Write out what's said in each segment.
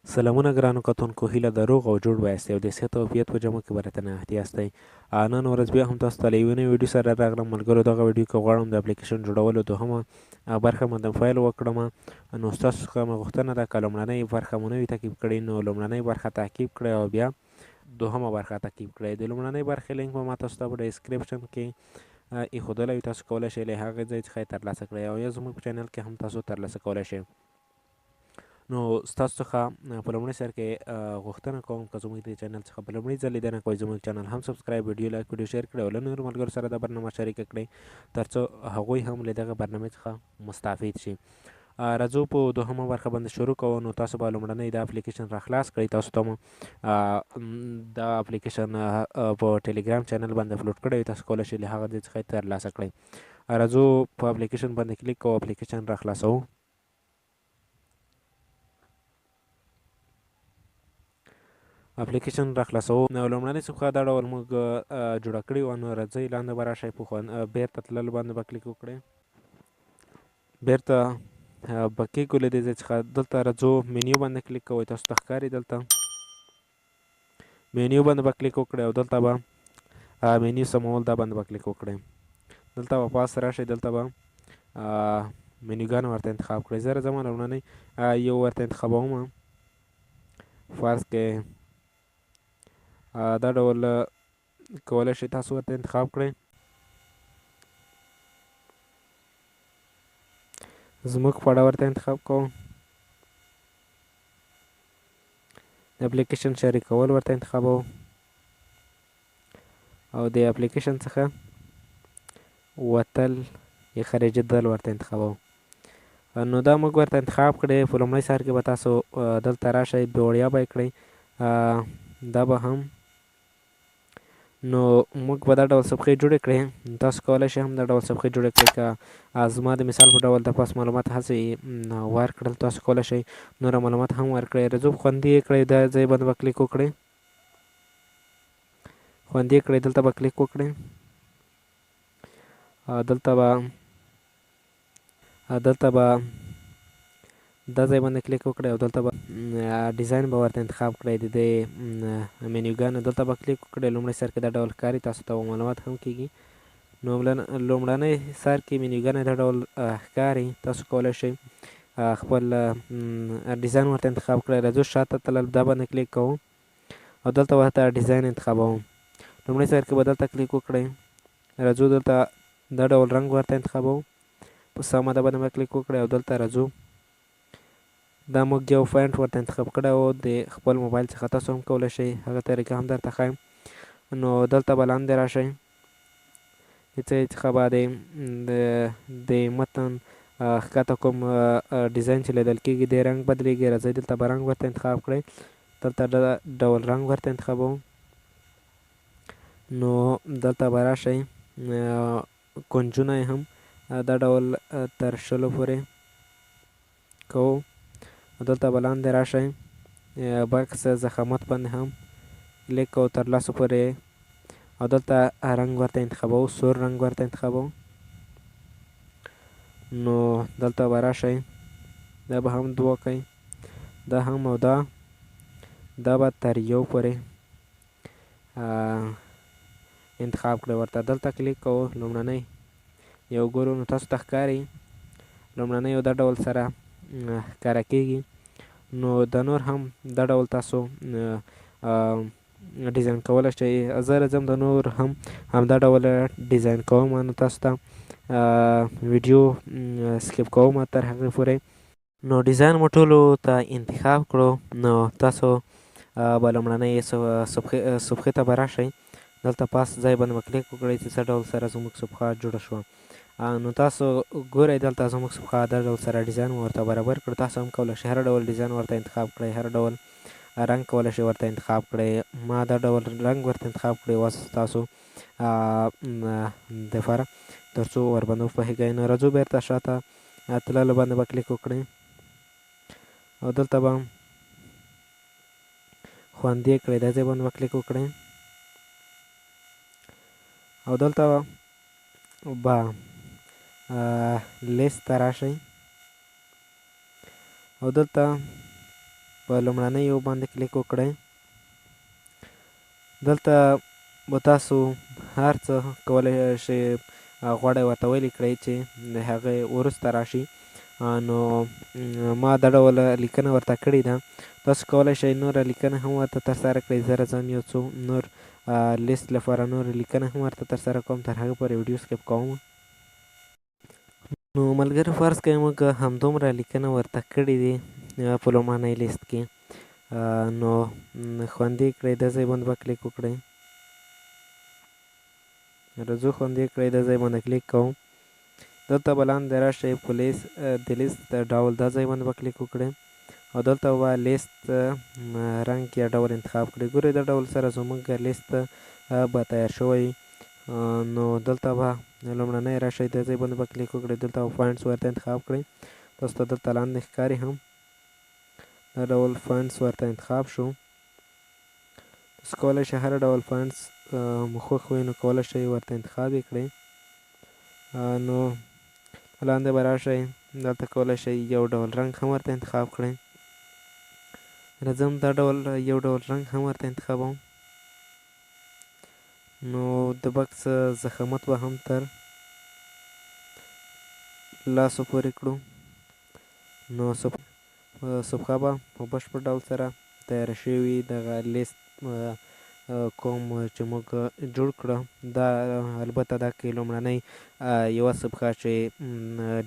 سلامونه ګرانو کتونکو، هیله ده روغ او جوړ به یاستئ او د صحت او عافیت په جامو کې به راته ناحت یاستئ. نن ورځ بیا هم تاسو ته له یوې نوې ویډیو سره راغلم. ملګرو، دغه ویډیو کې غواړم د اپلیکیشن جوړولو دوهمه برخه باندې فایل وکړم. نو ستاسو څخه مې غوښتنه ده که لومړنۍ برخه مو نه وي تعقیب کړې، نو لومړنۍ برخه تعقیب کړئ او بیا دوهمه برخه تعقیب کړئ. د لومړنۍ برخې لینک به ما تاسو ته په ډیسکریپشن کې ایښودلی وي، تاسو کولی شئ له هغې ځای څخه یې ترلاسه کړئ او یا زموږ په چینل کې هم تاسو ترلاسه کولی شئ. نو ستاسو څخه په لومړي سر کې غوښتنه کوم که زموږ د چینل څخه په لومړي ځل لیدنه کوئ، زموږ چینل هم سبسکرایب، ویډیو لایک، ویډیو شیر کړئ او له نورو ملګرو سره دا برنامه شریکه کړئ ترڅو هغوی هم له دغه برنامې څخه مستفید شي. راځو په دوهمه برخه باندې شروع کوو. نو تاسو به لومړنۍ دا اپلیکیشن را خلاص کړئ. تاسو ته مو دا اپلیکیشن په ټلګرام چینل باندې اپلوډ کړی، تاسو کولی شئ له هغه ځای څخه یې ترلاسه کړئ. راځو په اپلیکیشن باندې کلیک کوو، اپلیکیشن را خلاصوو. اپلیکیشن را خلاصوو. نو لومړنۍ صفحه دا ډول موږ جوړه کړې وه. نو راځئ لاندې به راشئ، په بیرته تللو باندې به کلیک وکړئ، بیرته به کیږو له دې ځای څخه. دلته راځو مینیو باندې کلیک کوئ، تاسو ته ښکاري دلته مینیو باندې به کلیک وکړئ او دلته به مینیو سمول دا باندې به کلیک وکړئ. دلته به پاس راشئ، دلته به مینیوګان ورته انتخاب کړئ. زه راځم لومړنۍ یو ورته انتخابوم، فرض کې دا ډول کولی شئ تاسو ورته انتخاب کړئ. زموږ خواړه ورته انتخاب کوو، د اپلیکیشن شریکول ورته انتخابوو او د اپلیکیشن څخه وتل یا خارجېدل ورته انتخابوو. نو دا موږ ورته انتخاب کړی. په لومړی سر کې به تاسو دلته راشئ، وړیا به یې کړئ، دا به هم. نو موږ به دا ډول صفحې جوړې کړې، تاسو کولی شئ هم دا ډول صفحې جوړې کړئ. که زما د مثال په ډول د پاس معلومات هسې ورکړل، تاسو کولی شئ نوره معلومات هم ورکړئ. راځو خوندي یې کړئ، دا ځای باندې به کلیک وکړئ، خوندي یې کړئ، دلته به کلیک وکړئ، دلته به دلته به دا ځای باندې کلیک وکړئ او دلته به ډیزاین به ورته انتخاب کړئ، د دې مینیوګانو دلته به کلیک وکړئ. لومړی سر کې دا ډول ښکاري، تاسو ته معلومات هم کیږي. نو لومړنی سر کې مینیوګانې دا ډول ښکاري، تاسو کولی شئ خپل ډیزاین ورته انتخاب کړئ. راځو شاته تلل، دا باندې کلیک کوو او دلته ورته ډیزاین انتخابوم. لومړی سر کې به دلته کلیک وکړئ، راځو دلته دا ډول رنګ ورته انتخابوو، په سمه ده باندې به کلیک وکړئ او دلته راځو دا موږ یو فاینټ ورته انتخاب کړی و د خپل موبایل څخه، تاسو هم کولی شئ هغه طریقه هم درته ښایم. نو دلته به لاندې راشئ، د څه څخه به د متن ښکته کوم ډیزاین چې لیدل کېږي د رنګ بدلېږي. راځئ دلته به رنګ ورته انتخاب کړئ، دلته ډول رنګ ورته انتخابوم. نو دلته به راشئ، کنجونه یې هم دا ډول تر 20 پورې کوو. دلته به لاندې راشئ، بکس زخامت باندې هم کلیک کوو تر 10 پورې او دلته رنګ ورته انتخابوو، سور رنګ ورته انتخابوو. نو دلته به راشئ، دا به هم 2 کوي، دا هم او دا به تر 1 پورې انتخاب کړئ ورته. دلته کلیک کوو، لومړنۍ یو ګورو، نو تاسو ته ښکاري لومړنۍ یو دا ډول سره ښکاره کیږي. نو دا نور هم دا ډول تاسو ډیزاین کولی شئ. زه راځم دا نور هم همدا ډول ډیزاین کوم. نو تاسو ته ویډیو سکیپ کوم تر هغې پورې. نو ډیزاین مو ټولو ته انتخاب کړو. نو تاسو به لومړنۍ صفحې ته به راشئ، دلته پاس ځای باندې به کلیک وکړئ چې څه ډول سره زموږ صفحه جوړه شوه. نو تاسو ګورئ دلته زموږ صفحه دا ډول سره ډیزاین مو ورته برابر کړو. تاسو هم کولی شئ هر ډول ډیزاین ورته انتخاب کړئ، هر ډول رنګ کولی شئ ورته انتخاب کړئ. ما دا ډول رنګ ورته انتخاب کړی اوس ستاسو دپاره تر څو ورباندې وپوهېږئ. نو راځو بیرته شاته تللو باندې به کلیک وکړئ او دلته به خوندي کړئ، دا ځای باندې به کلیک وکړئ او دلته به لیست ته راشئ او دلته په لومړنۍ یو باندې کلیک وکړئ. دلته به تاسو هر څه کولی شئ غواړئ ورته ویلي کړئ چې د هغې وروسته راشي. نو ما دا ډول لیکنه ورته کړې ده، تاسو کولی شئ نوره لیکنه هم ورته ترسره کړئ. زه راځم یو څو نور لیست لپاره نوره لیکنه هم ورته ترسره کوم، تر هغې پورې ویډیو سکیپ کوم. نو ملګرو فرض کړئ موږ همدومره لیکنه ورته کړې دي په لومړنۍ لیست کې، نو خوندي کړئ دا ځای باندې به کلیک وکړئ. راځو خوندي کړئ دا ځای باندې کلیک کوم. دلته به لاندې راشئ په لیست د لیست ډول دا ځای باندې به کلیک وکړئ او دلته به لیست رنګ یا ډول انتخاب کړئ. ګورئ دا ډول سره زموږ لیست به تیار شوی. نو دلته به لومړنی راشئ دا ځای باندې به کلیک وکړئ، دلته به فاینټس ورته انتخاب کړئ. تاسو ته دلته لاندې ښکاري هم دا ډول فاینټس ورته انتخاب شو. تاسو کولی شئ هر ډول فاینټس مو خوښ وي نو کولی شئ ورته انتخاب یې کړئ. نو لاندې به راشئ، دلته کولی شئ یو ډول رنګ هم ورته انتخاب کړئ. راځم دا ډول یو ډول رنګ هم ورته انتخابوم. نو د بکس زخامت به هم تر لاسو پورې کړو. نو صفحه به په بشپړ ډول سره تیاره شوې وي. دغه لیست کوم چې موږ جوړ کړه، دا البته دا کې لومړنۍ یوه صفحه چې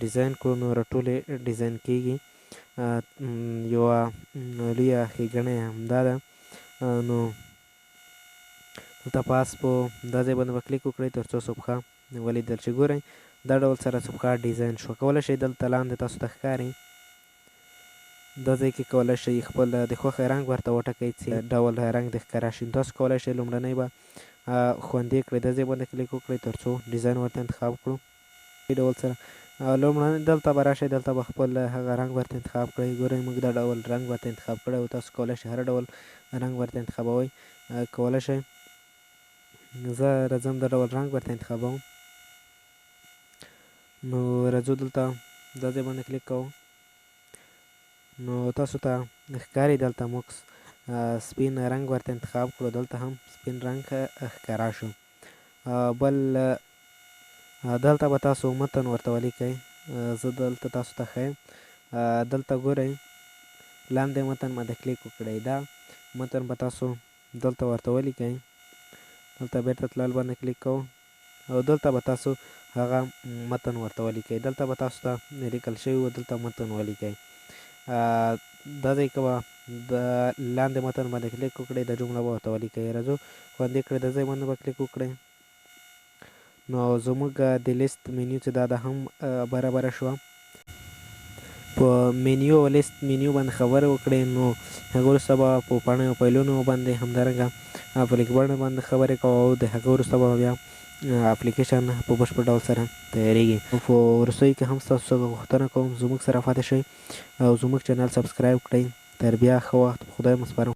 ډیزاین کړو نوره ټولې ډیزاین کیږي. یوه لویه ښېګڼه یې همدا ده. نو دلته پاس په دا ځای باندې به کلیک وکړئ تر څو صفحه ولیدل شي. ګورئ دا ډول سره صفحه ډیزاین شوه. کولی شئ دلته لاندې تاسو ته ښکاري دا ځای کې کولی شئ خپل د خوښې رنګ ورته وټاکئ چې ډول رنګ د ښکاره شي. تاسو کولی شئ لومړنۍ به خوندي کړئ، دا ځای باندې کلیک وکړئ تر څو ډیزاین ورته انتخاب کړو. دې ډول سره لومړنۍ دلته به راشئ، دلته به خپل هغه رنګ ورته انتخاب کړئ. ګورئ موږ دا ډول رنګ ورته انتخاب کړی او تاسو کولی شئ هر ډول رنګ ورته انتخابوئ. کولی شئ زه راځم دا ډول رنګ ورته انتخابوم. نو راځو دلته دا ځای باندې کلیک کوو. نو تاسو ته ښکاري دلته موږ سپین رنګ ورته انتخاب کړو، دلته هم سپین رنګ ښکاره شو. بل دلته به تاسو متن ورته ولیکئ، زه دلته تاسو ته ښیم. دلته ګورئ لاندې متن باندې کلیک وکړئ، دا متن به تاسو دلته ورته ولیکئ. دلته بیرته تلل باندې کلیک کوو او دلته به تاسو هغه متن ورته ولیکئ. دلته به تاسو ته لیکل شوی و، دلته متن ولیکئ. دا ځای کې به د لاندې متن باندې کلیک وکړئ، دا جمله به ورته ولیکئ. راځو خوندي کړئ، دا ځای باندې به کلیک وکړئ. نو زموږ د لیست مینیو چې دا ده هم برابره شوه. په مینیو او لیست مینیو باندې خبرې وکړې، نو هغه وروسته به په پاڼې او فایلونو باندې همدارنګه په لیکبڼې باندې خبرې کوو او د هغه وروسته به بیا اپلیکیشن په بشپړ ډول سره تیاریږي. په وروستیو کې هم ستاسو څخه غوښتنه کوم زموږ سره پاتې شئ او زموږ چینل سبسکرایب کړئ. تر بیا ښه وخت، په خدای مو سپارم.